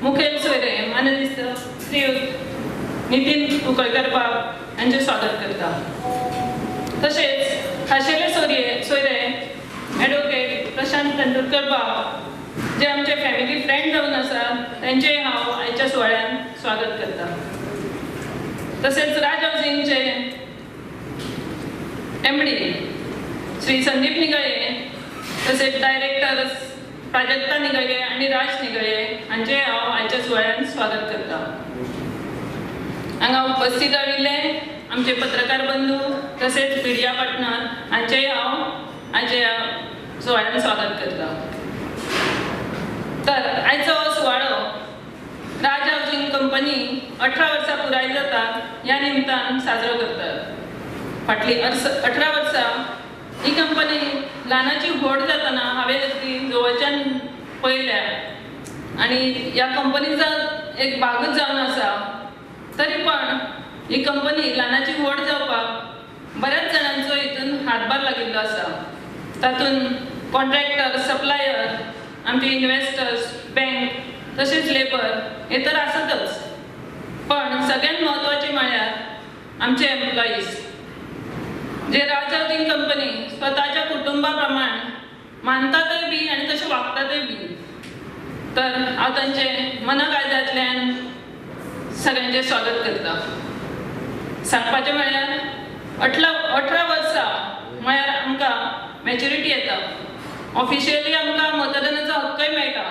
मुखेल सोयरे मानेस्त श्रीयुत नितीन कुंकळकर बाब हांचें स्वागत करता. तशेंच खाशेले सोयरे एडवोकेट प्रशांत तेंडुलकर बाब जे आमचे फॅमिली फ्रेंड जावन आसा तेंचें हांव आयच्या सुवाळ्यान स्वागत करता. तसेच राज हावसिंगचे MD Shri Sandeep Nighale तसेच डायरेक्टर प्राजक्ता निगळे आनी राज निगळे हांचें हांव आयच्या सुवाळ्यान स्वागत करता. हांगा उपस्थित राविल्ले आमचे पत्रकार बंधू तसेच मिडिया पार्टनर हांचेय हांव आयच्या सुवाळ्यान स्वागत करता. तर आयचो हो सुवाळो राज हावसिंग कंपनी 18 वर्सां पुराय जाता ह्या निमतान साजरो करतात. फाटलीं 18 वर्सां ही कंपनी ल्हानाची व्हड जातना हांवें ती जवळच्यान पळयल्या आनी ह्या कंपनीचो एक भागूच जावन आसा. तरी पण ही कंपनी ल्हानाची व्हड जावपाक बऱ्याच जाणांचो हितून हातभार लागिल्लो आसा. तातूंत कॉन्ट्रॅक्टर, सप्लायर, आमचे इन्वेस्टर्स, बँक तशेंच लेबर हे तर आसतच, पण सगळ्यात म्हत्वाचें म्हळ्यार आमचे एम्प्लॉईज जे राज हावसिंग कंपनी स्वताच्या कुटुंबा प्रमाण मानतातय बी आनी तशें वागतातय बी. तर हांव तांचें मना काळजांतल्यान सगळ्यांचें स्वागत करता. सांगपाचें म्हळ्यार 18 वर्सां म्हळ्यार आमकां मॅच्युरिटी येता, ऑफिशियली आमकां मतदानाचो हक्कय मेळटा.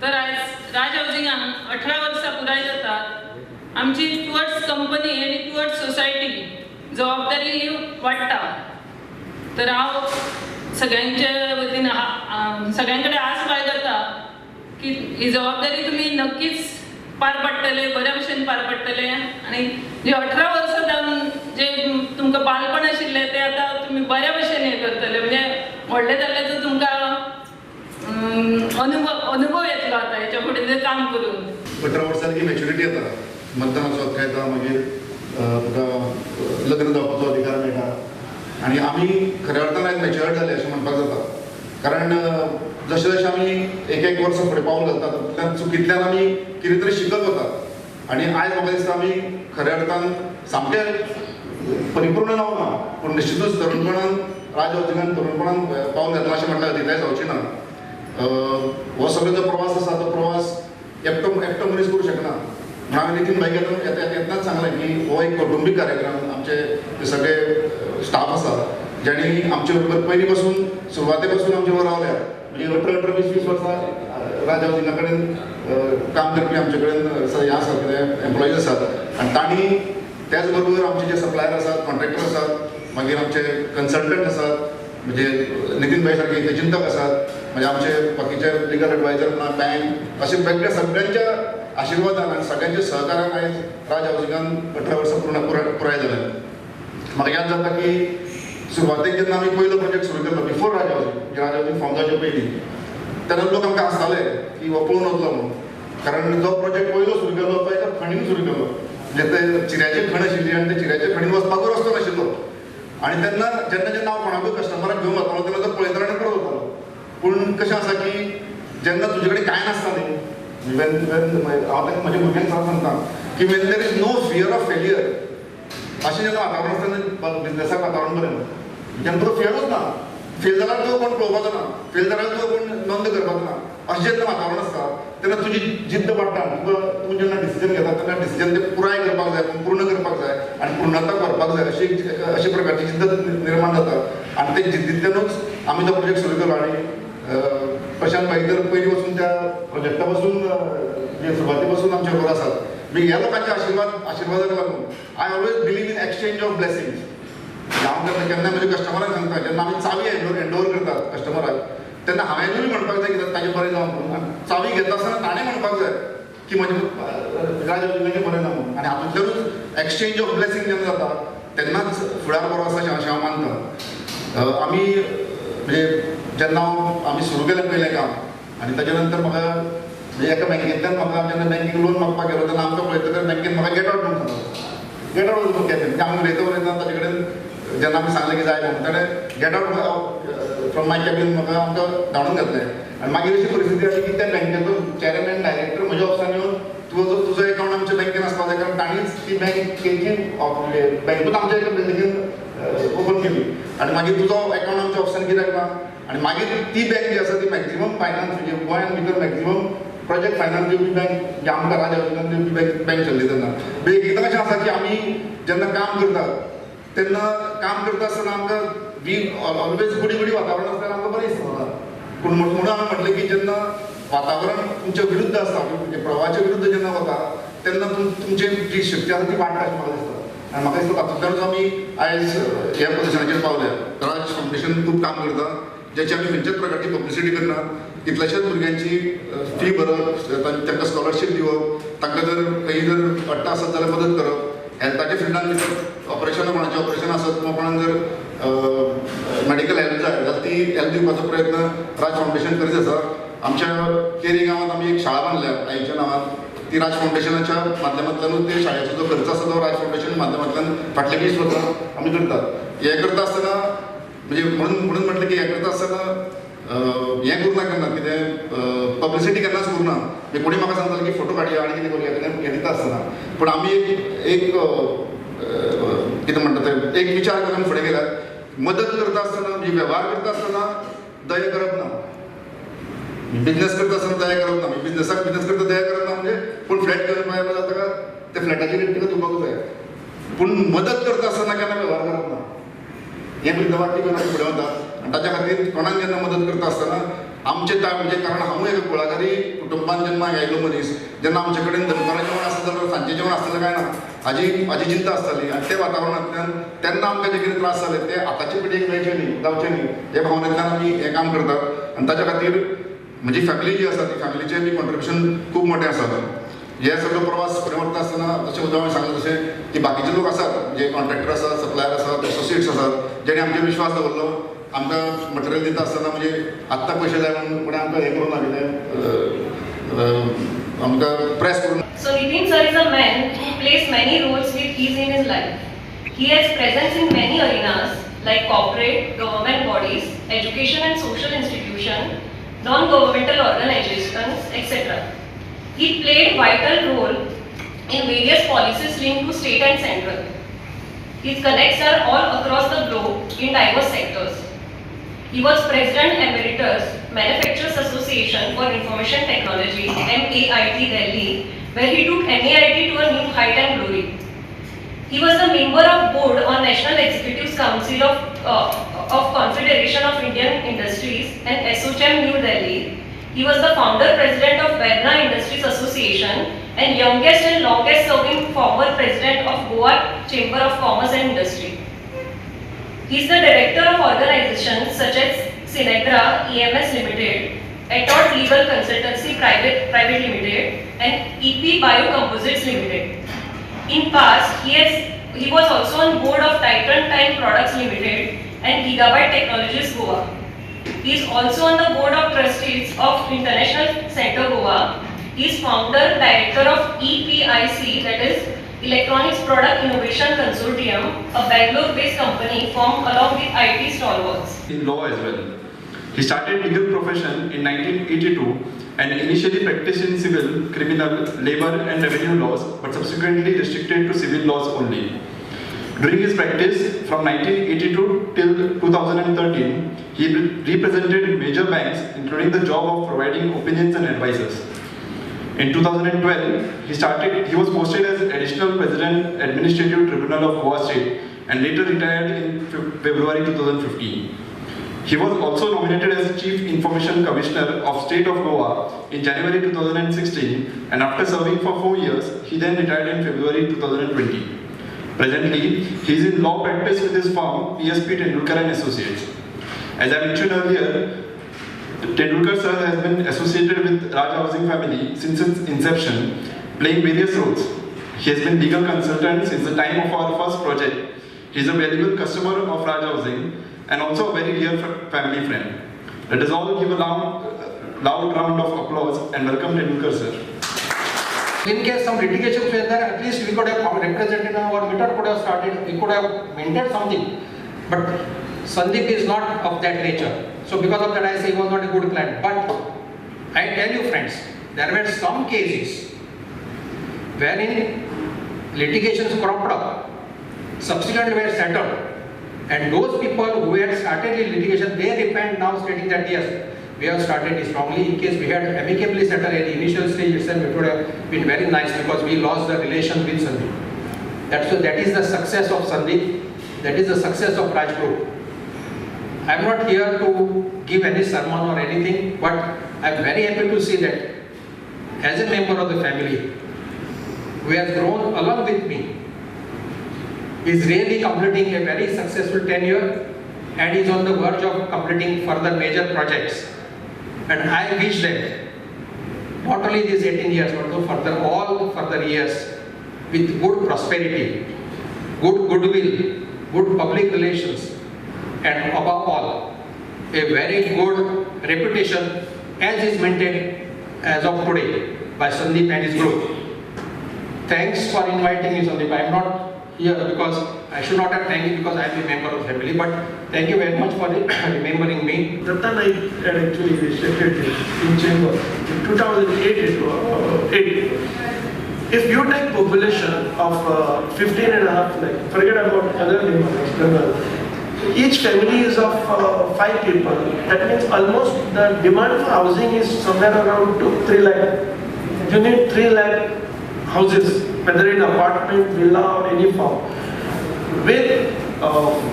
तर आयज राज हावसिंगान 18 वर्सां पुराय जातात. आमची टुवर्ड्स कंपनी आनी टुवर्ड्स सोसायटी जबाबदारी ही वाडटा. तर हांव सगळ्यांच्या वतीन सगळ्यां कडेन आस बाळगता की ही जबाबदारी तुमी नक्कीच पार पाडटले, बऱ्या भशेन पार पाडटले आनी जे 18 वर्सां जावन जे तुमकां बालपण आशिल्लें तें आतां तुमी बऱ्या भशेन हें करतले. म्हणजे व्हडले जाल्ले तर तुमकां अनुभव येतलो आतां हेच्या फुडें तें काम करून. 18 वर्सां की मॅच्युरिटी येता, मतदानाचो हक्क येता, मागीर तुका लग्न जावपाचो अधिकार मेळटा आनी आमी खऱ्या अर्थान आयज मॅच्युअर्ड जाले अशें म्हणपाक जाता. कारण जशें जशें आमी एक एक वर्स फुडें पावल घालता तितल्यान चुकींतल्यान आमी कितें तरी शिकत वतात आनी आयज म्हाका दिसता आमी खऱ्या अर्थान सामकें परिपूर्ण जावंक ना, पूण निश्चितूच तरुणपणान राज हावसिंगान तरुणपणान पावल घातलां अशें म्हटल्यार अतिताय जावची ना. हो सगळो जो प्रवास आसा तो प्रवास एकटो मनीस करूं शकना. म्हणून हांवें नितीन भाईक येतनाच सांगलें की हो एक कौटुंबीक कार्यक्रम. आमचे सगळे स्टाफ आसा ज्यांनी आमचे बरोबर पयलीं पासून सुरवाते पासून आमचे बरोबर रावल्या, म्हणजे 18-18, 20-20 वर्सां राज हावसिंगा कडेन काम करपी आमचे कडेन ह्या आसात एम्प्लॉईज आसात आनी तांणी त्याच बरोबर आमचे जे सप्लायर आसात, कॉन्ट्रॅक्टर आसात, मागीर आमचे कन्सल्टंट आसात, म्हणजे नितीन भाई सारखे ते चिंतक आसात, म्हणजे आमचे बाकीचे लिगल एडवायजर म्हणा, बँक, अशे वेगळ्या सगळ्यांच्या आशिर्वादान आनी सगळ्यांच्या सहकारान आयज राज हावसिंगान 18 वर्सां पूर्ण पुराय जालें. म्हाका याद जाता की सुरवातेक जेन्ना आमी पयलो प्रोजेक्ट सुरू केल्लो बिफोर राज हावसिंग, म्हणजे राज हावसिंग फॉर्म जावचे पयलीं, तेन्ना लोक आमकां आसताले की हो पळोवन वतलो म्हणून. कारण जो प्रोजेक्ट पयलो सुरू केल्लो तो एका खणीन सुरू केल्लो, म्हणजे ते चिऱ्याची खण आशिल्ली आनी त्या चिऱ्याच्या खणीन वचपाकूय रस्तो नाशिल्लो. आनी तेन्ना जेन्ना जेन्ना हांव कोणाकूय कस्टमराक घेवन वतालो तेन्ना तो पळयतालो आनी परत वतालो. पूण कशें आसा की जेन्ना तुजे कडेन कांय नासता न्ही, हांव तांकां म्हज्या भुरग्यांक सदांच सांगता की when there is no fear of failure, अशें जेन्ना वातावरण आसता तेन्ना बिजनेसाक वातावरण बरें. जेन्ना तुका फियरूच ना, फेल जाल्यार तुका कोण पळोवपाचो ना, फेल जाल्यार तुका कोण नोंद करपाचो ना, अशें जेन्ना वातावरण आसता तेन्ना तुजी जिद्द वाडटा. तुका तूं जेन्ना डिसिजन घेता तेन्ना डिसिजन तें पुराय करपाक जाय, पूर्ण करपाक जाय आनी पूर्णताक व्हरपाक जाय अशी अशे प्रकारची जिद्द निर्माण जाता आनी ते जिद्दींतल्यानूच आमी तो प्रोजेक्ट सुरू केलो. आनी प्रशांत भाई तर पयलीं पासून त्या प्रोजेक्टा पासून सुरवाती पासून आमचे बरोबर आसात. ह्या लोकांच्या आशिर्वादाक लागून I always believe in exchange of blessings. हांव केन्ना म्हज्या कस्टमरांक सांगता, जेन्ना आमी चावी हँड ओवर करतात कस्टमराक तेन्ना हांवेंनूय म्हणपाक जाय की ताजें बरें जावं म्हणून, चावी घेता आसतना ताणें म्हणपाक जाय की म्हजें राज हावसिंगाचें बरें जावं म्हणून. आनी हातूंतल्यानूच एक्सचेंज ऑफ ब्लेसींग जेन्ना जाता तेन्नाच फुडार बरो आसा अशें हांव मानता. आमी म्हणजे जेन्ना आमी सुरू केलें पयलें काम आनी ताच्या नंतर म्हाका म्हणजे एका बँकेंतल्यान म्हाका जेन्ना बँकेक लोन मागपाक गेलो तेन्ना आमकां पळयतकर बँकेन म्हाका गेट आवट म्हणून सांगलो. गेट आवट कॅबीन म्हणजे आमी उलयता उलयतना ताचे कडेन जेन्ना आमी सांगलें की जाय म्हणून ताणें get out from my cabin म्हाका आमकां धाडून घातलें. आनी मागीर अशी परिस्थिती आसली की त्या बँकेचो चेअरमॅन डायरेक्टर म्हजे म्हज्या ऑफिसान येवन तुजो तुजो एकावंट आमच्या बँकेन आसपाक जाय, कारण तांणीच ती बँक तेंची बँकूच आमच्या एका बिल्डिंगेन ओपन केली आनी मागीर तुजो एकावंट आमच्या ऑफिसान कित्याक ना. आनी मागीर ती बँक जी आसा ती मॅक्झिमम फायनान्स म्हणजे गोंयांत भितर मॅक्झिमम प्रोजेक्ट फायनान्स दिवपी बँक म्हणजे आमकां राज हावसिंगान दिवपी बँक चल्ली तेन्ना. एकदां कशें आसा की आमी जेन्ना काम करतात तेन्ना काम करता आसतना आमकां we always गुडी गुडी वातावरण आसल्यार आमकां बरें दिसता. पूण म्हणून हांवें म्हटलें की जेन्ना वातावरण तुमच्या विरुद्ध आसता म्हणजे प्रवाहाच्या विरुद्ध जेन्ना वता तेन्ना तुमची जी शक्ती आसा ती वाडटा अशें म्हाका दिसता. आनी म्हाका दिसता तातूंतल्यानूच आमी आयज ह्या पोजिशनाचेर पावल्या. राज फावंडेशन खूब काम करता, ज्याची आमी खंयच्याच प्रकारची पब्लिसिटी करना. कितल्याशाच भुरग्यांची फी भरप, तांकां स्कॉलरशीप दिवप, तांकां जर खंय जर पडटा आसत जाल्यार मदत करप, हेल्थाच्या फिल्डान भितर ऑपरेशन कोणाचें ऑपरेशन आसत किंवा कोणाक जर मेडिकल हेल्प जाय जाल्यार ती हेल्प दिवपाचो प्रयत्न राज फावंडेशन करीत आसा. आमच्या केरी गांवांत आमी एक शाळा बांदल्या आईच्या नांवान, ती राज फावंडेशनाच्या माध्यमांतल्यानूच ते शाळेचो जो खर्च आसा तो राज फावंडेशन माध्यमांतल्यान फाटले 20 वर्सां आमी करतात. हें करता आसतना म्हणजे म्हणून म्हटलें की हें करता आसतना हें करूं ना केन्ना कितें पब्लिसिटी केन्नाच करूं ना. म्हणजे कोणी म्हाका सांगताले की फोटो काडया आनी कितें करुया हें दिता आसतना, पूण आमी एक कितें म्हणटा तें एक विचार करून फुडें गेल्यार मदत करता आसतना म्हणजे वेव्हार करता आसतना दया करप ना, बिजनेस करता आसतना दया करप ना. बिजनेसाक बिजनेस करता दया करप ना म्हणजे पूण फ्लॅट घेवन मेळ्ळो जाल्यार ताका ते फ्लॅटाची रेट ताका दिवपाकूच जाय, पूण मदत करता आसतना केन्ना वेव्हार करप ना. हें वृद्धवाक्य घेवन आमी फुडें वता आनी ताच्या खातीर कोणाक जेन्ना मदत करता आसतना आमचे म्हणजे कारण हांवूय एका कुळागरी कुटुंबान जन्माक आयिल्लो मनीस, जेन्ना आमचे कडेन दनपारां जेवण आसता जाल्यार सांजचें जेवण आसतलें काय ना हाजी चिंता आसताली. आनी ते वातावरणांतल्यान तेन्ना आमकां जे कितें त्रास जाले ते आतांचे पिळगेक मेळचे न्ही, जावचे न्ही हे भावनेंतल्यान आमी हें काम करतात. आनी ताच्या खातीर म्हजी फॅमिली जी आसा ती फॅमिलीचें बी कॉन्ट्रिब्युशन खूब मोठें आसा. हे सगळो प्रवास फुडें व्हरता आसतना जशें उदय हांवें सांगलें तशें की बाकीचे लोक आसात जे कॉन्ट्रॅक्टर आसात, सप्लायर आसात, एसोसिएट्स आसात जेणे आमचेर विश्वास दवरलो, आमकां मटेरियल दिता आसतना म्हणजे आत्तां पयशे जाय म्हणून कोणें आमकां हें करूंक ना, कितें आमकां प्रेस करून. So Nitin sir is a man who plays many roles with ease in his life. He has presence in many arenas like corporate, government bodies, education and social institution, non-governmental organizations, etc. He played vital role in various policies linked to state and central. His connects are all across the globe in diverse sectors. He was President Emeritus, Manufacturers Association for Information Technology, MAIT Delhi, where he took MAIT to a new height and glory. He was a member of board on National Executive Council of Confederation of Indian Industries and ASSOCHAM New Delhi. He was the founder president of Verna Industries Association and youngest and longest serving former president of Goa Chamber of Commerce and Industry. He is the director of organizations such as Synegra EMS Limited, Atot Legal Consultancy Private Limited and EP Biocomposites Limited. In past, he was also on board of Titan Time Products Limited and Gigabyte Technologies Goa. He is also on the board of trustees of International Center Goa. He is founder director of EPIC, that is Electronics Product Innovation Consortium, a Bangalore-based company formed along with IT stalwarts. In law as well. He started legal profession in 1982 and initially practiced in civil, criminal, labor and revenue laws, but subsequently restricted to civil laws only. During his practice from 1982 till 2013, he represented major banks, including the job of providing opinions and advices. In 2012, he was posted as Additional President Administrative Tribunal of Goa State and later retired in February 2015. He was also nominated as Chief Information Commissioner of State of Goa in January 2016, and after serving for 4 years, he then retired in February 2020. Presently, he is in law practice with his firm PSP Tendulkar and Associates. As I mentioned earlier, Tendulkar sir has been associated with Raj Housing family since its inception, playing various roles. He has been legal consultant since the time of our first project. He is a valuable customer of Raj Housing and also a very dear family friend. Let us all give a loud round of applause and welcome Tendulkar sir. In case some litigation were there, at least we could have represented our meter could have started, we could have minted something. But Sandeep is not of that nature. So because of that I say he was not a good client. But I tell you friends, There were some cases wherein litigations cropped up, subsequently were settled, and those people who had started the litigation, they repent now, stating that yes, we have started this wrongly. In case we had amicably settled at the initial stage itself, it would have been very nice, because we lost the relation with Sandeep. That is the success of Sandeep, that is the success of Raj Group. I am not here to give any sermon or anything, but I am very happy to see that as a member of the family who has grown along with me, is really completing a very successful tenure and is on the verge of completing further major projects. And I wish them not only these 18 years, but also further, all further years with good prosperity, good goodwill, good public relations, and above all, a very good reputation as is maintained as of today by Sandeep and his group. Thanks for inviting me, Sandeep. I am not here because I should not have thanked you because I am a member of the family, but thank you very much for remembering me. Datta Naik had actually initiated it in chamber in 2008. If you take population of 15.5 lakh, forget about other demand, external, each family is of 5 people. That means almost the demand for housing is somewhere around 2-3 lakh. You need 3 lakh houses, whether in apartment, villa or any form. With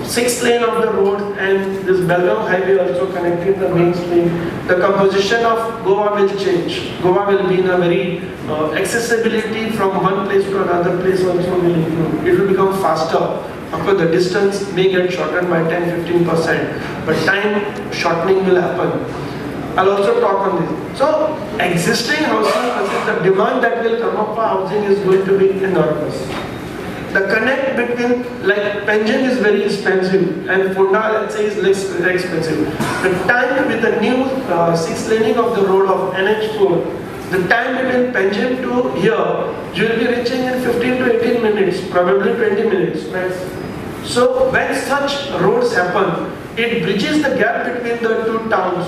6 lane of the road and this Belgaum highway also connecting the mainstream, the composition of Goa will change. Goa will be in a very accessibility from one place to another place also will improve. It will become faster. Of course, the distance may get shortened by 10-15%, but time shortening will happen. I'll also talk on this. So, existing housing, the demand that will come up for housing is going to be enormous. The connect between, like Panjim is very expensive and Ponda, let's say, is less expensive. The time with the new 6 laning of the road of NH4, the time between Panjim to here, you will be reaching in 15 to 18 minutes, probably 20 minutes max. So when such roads happen, it bridges the gap between the two towns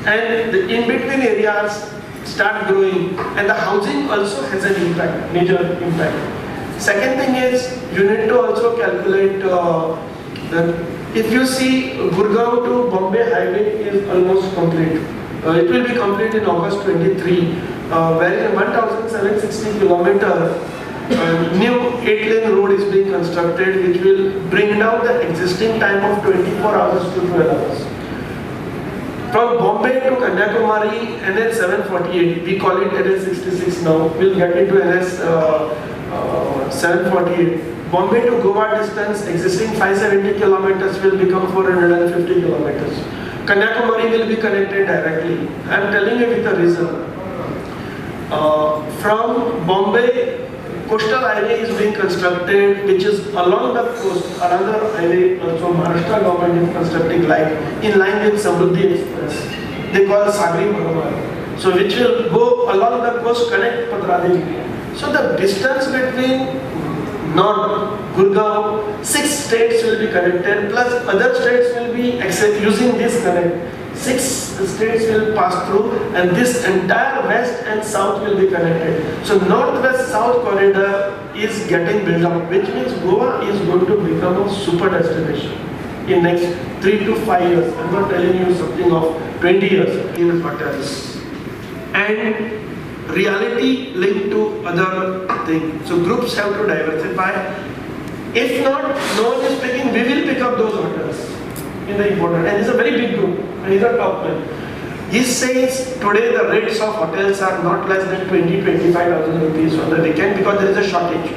and the in-between areas start growing, and the housing also has an impact, major impact. Second thing is, you need to also calculate, if you see Gurgaon to Bombay highway is almost complete. It will be complete in August 23, wherein 1,760 kilometer new 8-lane road is being constructed, which will bring down the existing time of 24 hours to 12 hours. From Bombay to Kanyakumari, NH 748, we call it NH 66 now, we'll get into NH 748. Bombay to Goa distance, existing 570 kilometers will become 450 kilometers. Kanyakumari will be connected directly. I am telling you with a reason. From Bombay, coastal highway is being constructed, which is along the coast. Another highway also Maharashtra government is constructing, like in line with Samruddhi Express. They call Sagri Mahamarg. So which will go along the coast, connect Patradi. So the distance between North, Gurgaon, 6 states will be connected, plus other states will be using this connect. 6 states will pass through, and this entire west and south will be connected. So north-west-south corridor is getting built up, which means Goa is going to become a super destination in next 3 to 5 years. I'm not telling you something of 20 years. In hotels and reality linked to other things. So groups have to diversify. If not, no one is picking, we will pick up those hotels in the important. And it's a very big group, and he's a top man. He says today the rates of hotels are not less than 20-25,000 rupees on the weekend because there is a shortage.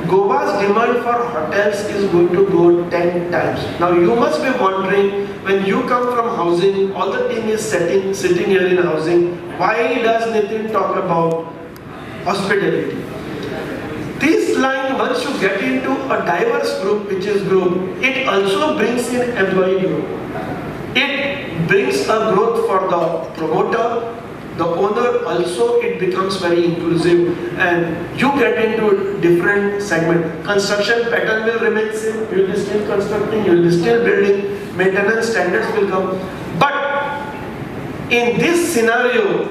Goa's demand for hotels is going to go 10 times. Now you must be wondering, when you come from housing, all the team is sitting here in housing, why does Nitin talk about hospitality? This line, once you get into a diverse group, which is group, it also brings in employee group. It brings a growth for the promoter, the owner also, it becomes very inclusive and you get into different segment. Construction pattern will remain same, you will be still constructing, you will be still building, maintenance standards will come. But in this scenario,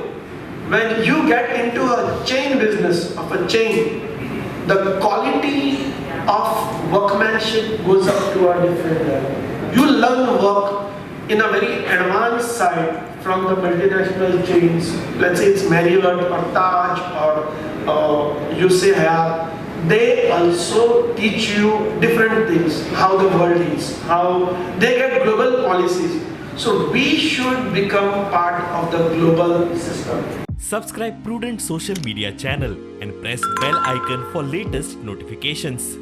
When you get into a chain business of a chain, the quality of workmanship goes up to a different level. You learn work in a very advanced side from the multinational chains. Let's say it's Marriott or Taj or you say Hyatt. They also teach you different things, how the world is, how they get global policies. So we should become part of the global system. Subscribe Prudent Social Media channel and press bell icon for latest notifications.